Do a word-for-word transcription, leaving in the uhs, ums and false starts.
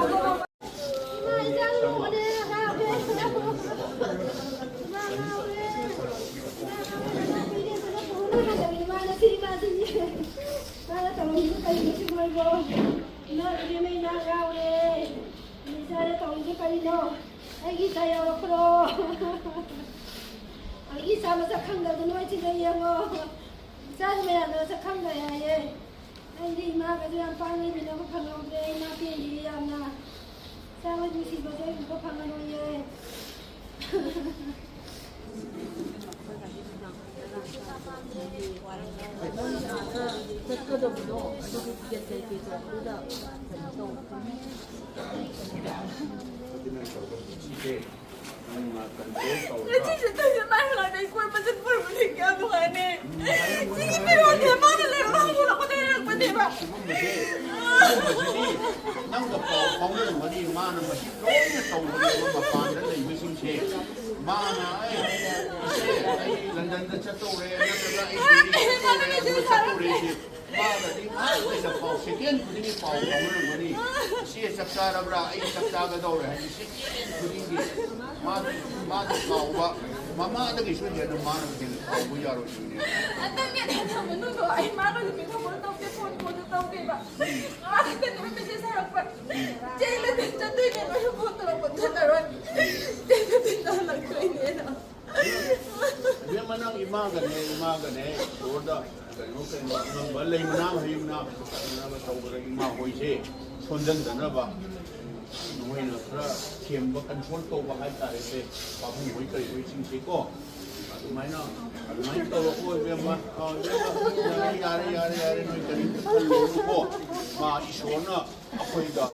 ꯏꯃꯥ, ꯏꯆꯥ ꯂꯨꯍꯣꯡꯉꯅꯦ, ꯍꯔꯥꯎꯋꯦ꯫ ꯏꯃꯥ, ꯉꯥꯎꯔꯦ꯫ ꯏꯃꯥ, ꯉꯁꯤ ꯏꯃꯥꯁꯤꯅꯦ꯫ ꯃꯥꯅ ꯇꯧꯔꯝꯃꯤꯕ ꯀꯔꯤꯅꯣ ꯁꯤꯕꯣ? ꯏꯃꯥ, ꯏꯕꯦꯝꯃ, ꯏꯃꯥ ꯉꯥꯎꯔꯦ꯫ ꯏꯆꯥꯅ ꯇꯧꯔꯤꯁꯦ ꯀꯔꯤꯅꯣ? ꯑꯩꯒꯤ ꯏꯆꯥ ꯌꯥꯎꯔꯛꯄ꯭ꯔꯣ? ꯑꯩꯒꯤ ꯏꯆꯥ ꯃꯁꯛ ꯈꯪꯗꯕꯗꯣ ꯅꯣꯏ ꯁꯤꯗ ꯌꯦꯡꯉꯣ꯫ ꯏꯆꯥꯁꯤ ꯃꯌꯥꯝꯅ ꯃꯁꯛ ꯈꯪꯗ꯭ꯔꯦ ꯍꯥꯏꯌꯦ꯫ ꯑꯩꯗꯤ ꯏꯃꯥꯒꯁꯨ ꯌꯥꯝ ꯄꯥꯛ ꯂꯩꯃꯤꯟꯅꯕ ꯐꯪꯍꯧꯗ꯭ꯔꯦ꯫ ꯏꯃꯥ ꯄꯦꯟꯗꯤꯌꯦ ꯌꯥꯝꯅ꯫ ꯏꯆꯥ ꯍꯣꯏ ꯅꯨꯡꯁꯤꯕꯁꯦ ꯑꯩ ꯎꯕ ꯐꯪꯉꯔꯣꯏꯌꯦ꯫ ꯆꯠꯀꯗꯕꯗꯣ ꯑꯗꯨꯒꯤ ꯀꯩꯀꯩ ꯇꯧꯕꯗꯨꯗ ꯀꯩꯅꯣ ꯇꯧꯕ꯫ ꯅꯪ ꯉꯥꯛꯇꯪ ꯀꯣꯜ ꯇꯧꯔꯒ ꯉꯁꯤꯁꯦ ꯇꯧꯏꯁꯦ ꯃꯥꯏ ꯃꯅꯥꯛꯇ ꯑꯩ ꯀꯣꯏꯕ ꯆꯠꯄ ꯑꯣꯏꯔꯕꯗꯤ ꯀꯌꯥ ꯅꯨꯡꯉꯥꯏꯅꯤ꯫ ꯁꯤꯒꯤ ꯄꯤꯔꯣꯟꯁꯦ ꯃꯥꯅ ꯂꯩꯔ ꯂꯥꯡ ꯄꯨꯔꯛꯄꯗ ꯂꯩꯔꯛꯄꯅꯦꯕ꯫ ꯁꯤꯒꯨꯝꯕꯁꯦ, ꯁꯤꯒꯨꯝꯕꯁꯤꯗꯤ ꯅꯪꯒ ꯄꯥꯎ ꯐꯥꯎꯅꯔꯝꯒꯅꯤ꯫ ꯃꯥꯅ ꯃꯁꯤ ꯂꯣꯏꯅ ꯇꯧꯕꯅꯦꯕ ꯃꯄꯥꯟꯗ ꯂꯩꯕꯁꯤꯡꯁꯦ꯫ ꯃꯥꯅ "ꯑꯩ ꯏꯆꯦ, ꯑꯩ ꯂꯟꯗꯟꯗ ꯆꯠꯇꯧꯔꯦ, ꯅꯠꯇ꯭ꯔꯒ ꯑꯩ ꯗꯦꯜꯂꯤꯗ ꯆꯠꯇꯧꯔꯦ, ꯑꯗꯨꯗ ꯆꯠꯇꯧꯔꯦ" ꯁꯤ ꯃꯥꯒꯗꯤ ꯉꯥꯏꯍꯥꯛ ꯂꯩꯅ ꯄꯥꯎ, ꯁꯦꯀꯦꯟ ꯈꯨꯗꯤꯡꯒꯤ ꯄꯥꯎ ꯐꯥꯎꯅꯔꯝꯒꯅꯤ꯫ "ꯏꯆꯦ ꯆꯥꯛ ꯆꯥꯔꯕ꯭ꯔꯥ? ꯑꯩ ꯆꯥꯛ ꯆꯥꯒꯗꯧꯔꯦ" ꯍꯥꯏꯗꯤ ꯁꯦꯀꯦꯟ ꯈꯨꯗꯤꯡꯒꯤ ꯃꯥ, ꯃꯥꯅ ꯀꯥꯎꯕ, ꯃꯃꯥꯗꯒꯤꯁꯨ ꯍꯦꯟꯅ ꯃꯥꯅ ꯍꯦꯟꯅ ꯀꯥꯎꯕ ꯌꯥꯔꯣꯏꯗꯣꯏꯅꯦ꯫ ꯍꯟꯗꯛꯅꯦ ꯊꯝꯕ ꯃꯅꯨꯡꯗꯣ ꯑꯩ ꯃꯥꯒ ꯅꯨꯃꯤꯠ ꯊꯣꯛꯄꯗ ꯇꯧꯗꯦ, ꯐꯣꯟ ꯐꯣꯟꯗ ꯇꯧꯗꯦꯕ꯫ ꯃꯥ ꯈꯛꯇꯅꯦꯕ ꯃꯦꯁꯦꯖ ꯍꯥꯏꯔꯛꯄ꯫ "ꯆꯦ ꯂꯟꯗꯟ ꯆꯠꯇꯣꯏꯅꯦ, ꯅꯣꯏꯁꯨ ꯐꯣꯟ ꯇꯧꯔꯛꯄ ꯆꯠꯂꯔꯣꯏ꯫ ꯆꯦ ꯂꯟꯗꯟ ꯍꯜꯂꯛꯇꯣꯏꯅꯦꯅ"꯫ ꯏꯕꯦꯝꯃ, ꯅꯪ ꯏꯃꯥꯒꯅꯦ, ꯏꯃꯥꯒꯅꯦ, ꯏꯁꯣꯔꯗ ꯀꯩꯅꯣ, ꯀꯩꯅꯣ ꯑꯉꯝꯕ ꯂꯩ ꯃꯅꯥ, ꯍꯩ ꯃꯅꯥ ꯀꯠꯅꯅꯕ ꯇꯧꯕꯗ ꯏꯃꯥ ꯍꯣꯏꯁꯦ ꯁꯣꯟꯖꯟꯗꯅꯕ ꯅꯈꯣꯏꯅ ꯈꯔ ꯊꯦꯝꯕ, ꯀꯟꯁꯣꯜ ꯇꯧꯕ ꯍꯥꯏꯇꯥꯔꯦ ꯁꯦ, ꯄꯥꯕꯨꯡ ꯍꯣꯏ ꯀꯔꯤ ꯍꯣꯏꯁꯤꯡꯁꯦꯀꯣ꯫ ꯑꯗꯨꯃꯥꯏꯅ, ꯑꯗꯨꯃꯥꯏꯅ ꯇꯧꯔꯛꯑꯣ ꯏꯕꯦꯝꯃ꯫ ꯑꯥ, ꯏꯕꯦꯝꯃ, ꯌꯥꯔꯦ, ꯌꯥꯔꯦ, ꯌꯥꯔꯦ, ꯌꯥꯔꯦ, ꯅꯣꯏ ꯀꯔꯤꯝꯇ ꯈꯜꯂꯨꯔꯅꯨꯀꯣ꯫ ꯃꯥ ꯏꯁꯣꯔꯅ ꯑꯩꯈꯣꯏꯗ